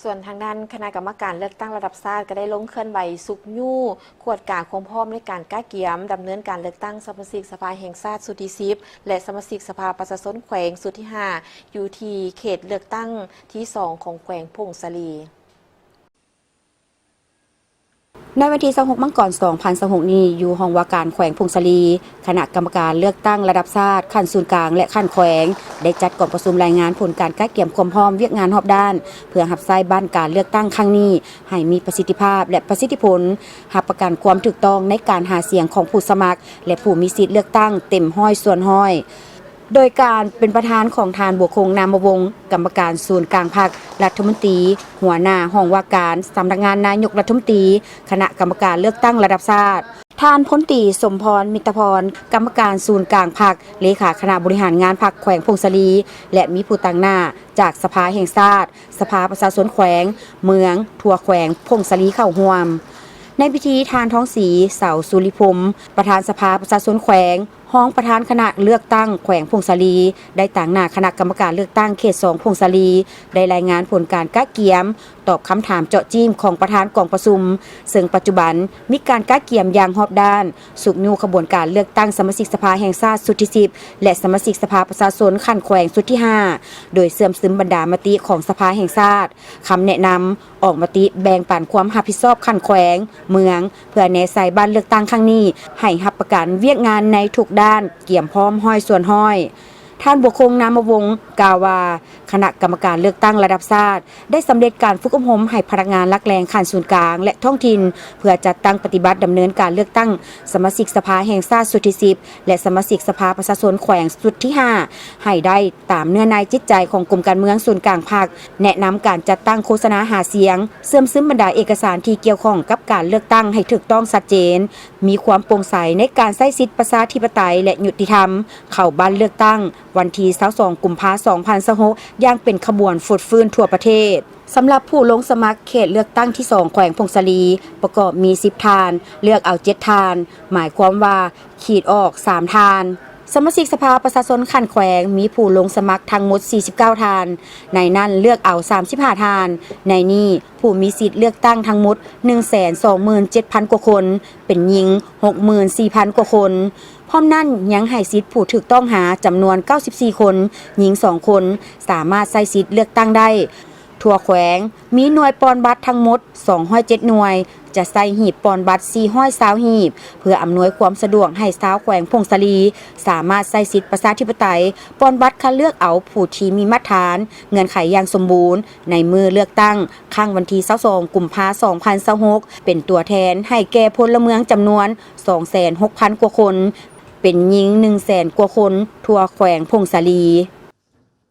ສ່ວນທາງດ້ານຄະນະກຳມະການເລືອກຕັ້ງລະດັບຊາດ ກໍໄດ້ລົງເຄື່ອນໄຫວຊຸກຍູ້ກວດກາຄວາມພ້ອມໃນການກະກຽມດຳເນີນການເລືອກຕັ້ງສະມາຊິກສະພາແຫ່ງຊາດຊຸດທີສິບ ແລະ ສະມາຊິກສະພາປະຊາຊົນແຂວງຊຸດທີຫ້າ ຢູ່ທີ່ເຂດເລືອກຕັ້ງທີສອງຂອງແຂວງຜົ້ງສາລີ. ໃນວັນທີຊາວຫົກ ມັງກອນ ສອງພັນຊາວຫົກນີ້ ຢູ່ຫ້ອງວ່າການແຂວງຜົ້ງສາລີ, ຄະນະກຳມະການເລືອກຕັ້ງລະດັບຊາດ ຂັ້ນສູນກາງ ແລະ ຂັ້ນແຂວງ ໄດ້ຈັດກອງປະຊຸມລາຍງານຜົນການກະກຽມຄວາມພ້ອມວຽກງານຮອບດ້ານ ເພື່ອຮັບໃຊ້ບ້ານການເລືອກຕັ້ງຄັ້ງນີ້ໃຫ້ມີປະສິດທິພາບ ແລະ ປະສິດທິຜົນ, ຮັບປະກັນຄວາມຖືກຕ້ອງໃນການຫາສຽງຂອງຜູ້ສະໝັກ ແລະ ຜູ້ມີສິດເລືອກຕັ້ງເຕັມຮ້ອຍສ່ວນຮ້ອຍ. ໂດຍການເປັນປະທານຂອງທ່ານ ບົວຄົງ ນາມະວົງ ກຳມະການສູນກາງພັກ, ລັດຖະມົນຕີ, ຫົວໜ້າຫ້ອງວ່າການສຳນັກງານນາຍົກລັດຖະມົນຕີ, ຄະນະກຳມະການເລືອກຕັ້ງລະດັບຊາດ, ທ່ານ ພົນຕີ ສົມພອນ ມິດຕະພອນ ກຳມະການສູນກາງພັກ, ເລຂາຄະນະບໍລິຫານງານພັກແຂວງຜົ້ງສາລີ ແລະ ມີຜູ້ຕາງໜ້າຈາກສະພາແຫ່ງຊາດ, ສະພາປະຊາຊົນແຂວງ, ເມືອງ, ທົ່ວແຂວງຜົ້ງສາລີເຂົ້າຮ່ວມ. ໃນພິທີ ທ່ານ ທອງສີ ເສົາສຸລິພົມ ປະທານສະພາປະຊາຊົນແຂວງ, ຮອງປະທານຄະນະເລືອກຕັ້ງແຂວງຜົ້ງສາລີ ໄດ້ຕາງໜ້າຄະນະກຳມະການເລືອກຕັ້ງເຂດສອງຜົ້ງສາລີ ໄດ້ລາຍງານຜົນການກະກຽມຕອບຄຳຖາມເຈາະຈີ້ມຂອງປະທານກອງປະຊຸມ, ເຊິ່ງປັດຈຸບັນມີການກະກຽມຢ່າງຮອບດ້ານ, ຊຸກຍູ້ຂະບວນການເລືອກຕັ້ງສະມາຊິກສະພາແຫ່ງຊາດຊຸດທີສິບ ແລະ ສະມາຊິກສະພາປະຊາຊົນຂັ້ນແຂວງຊຸດທີຫ້າ ໂດຍເຊື່ອມຊຶມບັນດາມະຕິຂອງສະພາແຫ່ງຊາດ, ຄຳແນະນຳ, ອອກມະຕິແບ່ງປັນຄວາມຮັບຜິດຊອບຂັ້ນແຂວງ, ເມືອງ ເພື່ອແນໃສ່ບ້ານເລືອກຕັ້ງຄັ້ງນີ້ ໃຫ້ຮັບປະກັນວຽກງານໃນທຸກດ້ານ ກຽມພ້ອມຮ້ອຍສ່ວນຮ້ອຍ. ທ່ານ ບົວຄົງ ນາມະວົງ ກ່າວວ່າ ຄະນະກຳມະການເລືອກຕັ້ງລະດັບຊາດ ໄດ້ສຳເລັດການຝຶກອົບຮົມໃຫ້ພະນັກງານຫຼັກແຫຼ່ງຂັ້ນສູນກາງ ແລະ ທ້ອງຖິ່ນ ເພື່ອຈັດຕັ້ງປະຕິບັດດຳເນີນການເລືອກຕັ້ງສະມາຊິກສະພາແຫ່ງຊາດຊຸດທີສິບ ແລະ ສະມາຊິກສະພາປະຊາຊົນແຂວງຊຸດທີຫ້າ ໃຫ້ໄດ້ຕາມເນື້ອໃນຈິດໃຈຂອງກົມການເມືອງສູນກາງພັກ, ແນະນຳການຈັດຕັ້ງໂຄສະນາຫາສຽງ, ເຊື່ອມຊຶມບັນດາເອກະສານທີ່ກ່ຽວຂ້ອງກັບການເລືອກຕັ້ງໃຫ້ຖືກຕ້ອງຊັດເຈນ, ມີຄວາມໂປ່ງໃສໃນການໃຊ້ສິດປະຊາທິປະໄຕ ແລະ ຍຸຕິທຳ, ເຂົ້າບ້ານເລືອກຕັ້ງ ວັນທີຊາວສອງ ກຸມພາ ສອງພັນຊາວຫົກ ຢ່າງເປັນຂະບວນຟົດຟື້ນທົ່ວປະເທດ. ສຳລັບຜູ້ລົງສະໝັກເຂດເລືອກຕັ້ງທີສອງ ແຂວງຜົ້ງສາລີ ປະກອບມີສິບທ່ານ, ເລືອກເອົາເຈັດທ່ານ, ໝາຍຄວາມວ່າ ຂີດອອກສາມທ່ານ. ສະມາຊິກສະພາປະຊາຊົນຂັ້ນແຂວງ ມີຜູ້ລົງສະໝັກທັງໝົດສີ່ສິບເກົ້າທ່ານ, ໃນນັ້ນເລືອກເອົາສາມສິບຫ້າທ່ານ, ໃນນີ້ຜູ້ມີສິດເລືອກຕັ້ງທັງໝົດໜຶ່ງແສນສອງໝື່ນເຈັດພັນກວ່າຄົນ, ເປັນຍິງຫົກໝື່ນສີ່ພັນກວ່າຄົນ. ພ້ອມນັ້ນຍັງໃຫ້ສິດຜູ້ຖືກຕ້ອງຫາຈຳນວນເກົ້າສິບສີ່ຄົນ, ຍິງສອງຄົນ, ສາມາດໃຊ້ສິດເລືອກຕັ້ງໄດ້. ທົ່ວແຂວງມີໜ່ວຍປ່ອນບັດທັງໝົດສອງຮ້ອຍເຈັດໜ່ວຍ, ຈະໃຊ້ຫີບປ່ອນບັດສີ່ຮ້ອຍຊາວຫີບ ເພື່ອອຳນວຍຄວາມສະດວກໃຫ້ຊາວແຂວງຜົ້ງສາລີ ສາມາດໃຊ້ສິດປະຊາທິປະໄຕ ປ່ອນບັດຄັດເລືອກເອົາຜູ້ທີ່ມີມາດຖານ, ເງື່ອນໄຂຢ່າງສົມບູນ ໃນມື້ເລືອກຕັ້ງຄັ້ງວັນທີຊາວສອງ ກຸມພາ ສອງພັນຊາວຫົກ ເປັນຕົວແທນໃຫ້ແກ່ພົນລະເມືອງຈຳນວນສອງແສນຫົກພັນກວ່າຄົນ, ເປັນຍິງໜຶ່ງແສນກວ່າຄົນ ທົ່ວແຂວງຜົ້ງສາລີ.